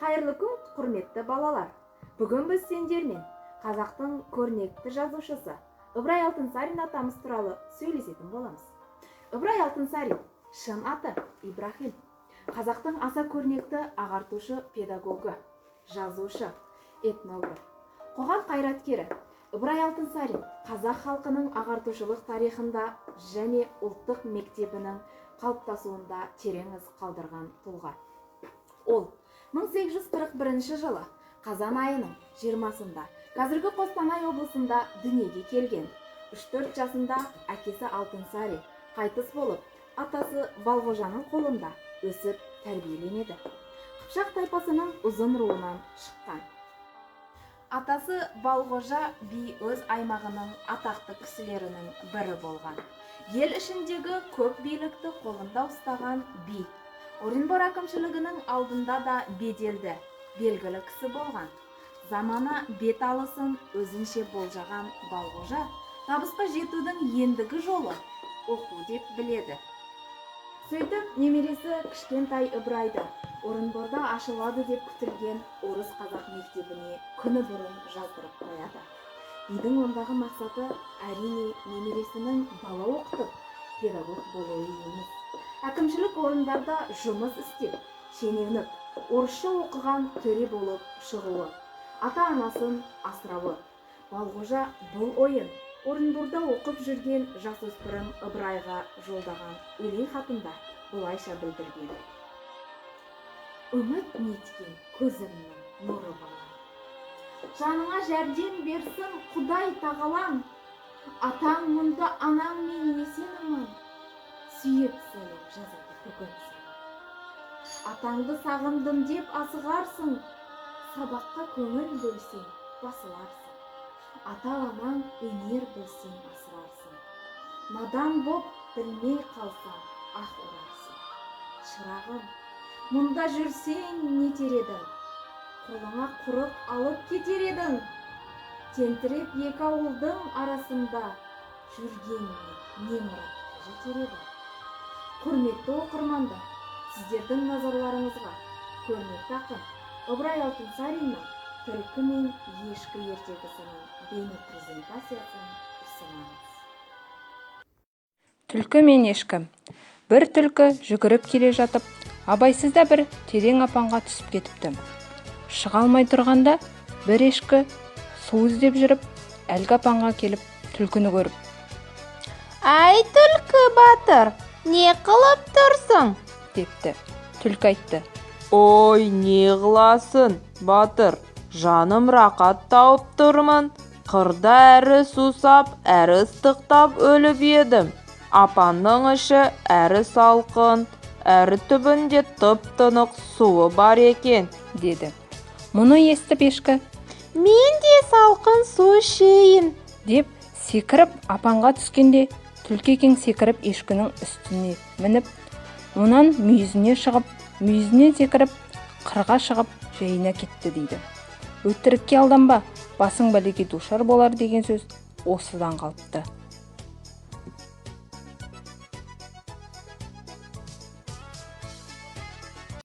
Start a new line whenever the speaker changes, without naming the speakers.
Қайырлы күн, құрметті балалар! Бүгін біз сендермен қазақтың көрнекті жазушысы Ыбырай Алтынсарин атамыз туралы сөйлесетін боламыз. Ыбырай Алтынсарин, шын аты Ибраһим, қазақтың аса көрнекті ағартушы педагогы, жазушы, этнограф, қоғам қайраткері. Ыбырай Алтынсарин қазақ халқының ағартушылық тарихында және ұлттық мектебінің қалыптасуында терең із қалдырған тұлға. Ол 1841 жылы қазан айының 20-сында қазіргі Қостанай облысында дүниеге келген. 3-4 жасында әкесі Алтынсарин қайтыс болып, атасы Балғожаның қолында өсіп тәрбиеленеді. Қыпшақ тайпасының ұзын руынан шыққан. Атасы Балғожа би өз аймағының атақты кісілерінің бірі болған. Ел ішіндегі көп билікті қолында ұстаған би. Орынбор әкімшілігінің алдында да беделді, белгілі кісі болған. Замана бет алысын өзінше болжаған Балғожа табысқа жетудің ендігі жолы оқу деп біледі. Сөйтіп, немересі кішкентай Ыбырайды Орынборда ашылады деп күтілген орыс-қазақ мектебіне күні бұрын жаздырып қояды. Бидің ондағы мақсаты, әрине, немересінің бала оқытып, педагог болуы емес. Әкімшілік орындарда жұмыс істеп, шенеунік, орысша оқыған төре болып шығуы, ата-анасын асырауы. Балғожа бұл ойын Орынборда оқып жүрген жасөспірім Ыбырайға жолдаған өлең хатында былайша білдірген: Үміт неткен көзімнің нұры балам. Жаныңа жәрдем берсін Құдай тағалаң. Атаң мұнда анаңмен есен аман. Сүйіп сәлем жазады бүгін саған. Атаңды сағындым деп асығарсың, сабаққа көңіл бөлсең басыларсың. Ата-анаң өнер білсең асырарсың. Надан боп білмей қалсаң ах ұрарсың. Шырағым, мұнда жүрсең нетер едің? Қолыңа құрық алып кетер едің. Тентіреп екі ауылдың арасында жүргеніңе не мұратқа жетер едің? Құрметті оқырмандар, сіздердің назарларыңызға көрнекті ақын Ыбырай Алтынсариннің «Түлкі мен ешкі» ертегісінің бейнепрезентациясын ұсынамыз.
Түлкі мен ешкі. Бір түлкі жүгіріп келе жатып, абайсызда бір терең апанға түсіп кетіпті. Шыға алмай тұрғанда бір ешкі су іздеп жүріп, әлгі апанға келіп, түлкіні көріп:
Әй, түлкі батыр, не қылып тұрсың?
депті. Түлкі айтты:
Ой, не қыласың, батыр, жаным рақат тауып тұрмын. Қырда әрі сусап, әрі ыстықтап өліп едім. Апанның іші әрі салқын, әрі түбінде тып-тынық суы бар екен,
деді. Мұны естіп ешкі:
Мен де салқын су ішейін,
деп секіріп апанға түскенде, түлкі секіріп ешкінің үстіне мініп, онан мүйізіне шығып, мүйізінен секіріп қырға шығып, жайына кетті дейді. Өтірікке алданба, басың бәлеге душар болар деген сөз осыдан қалыпты.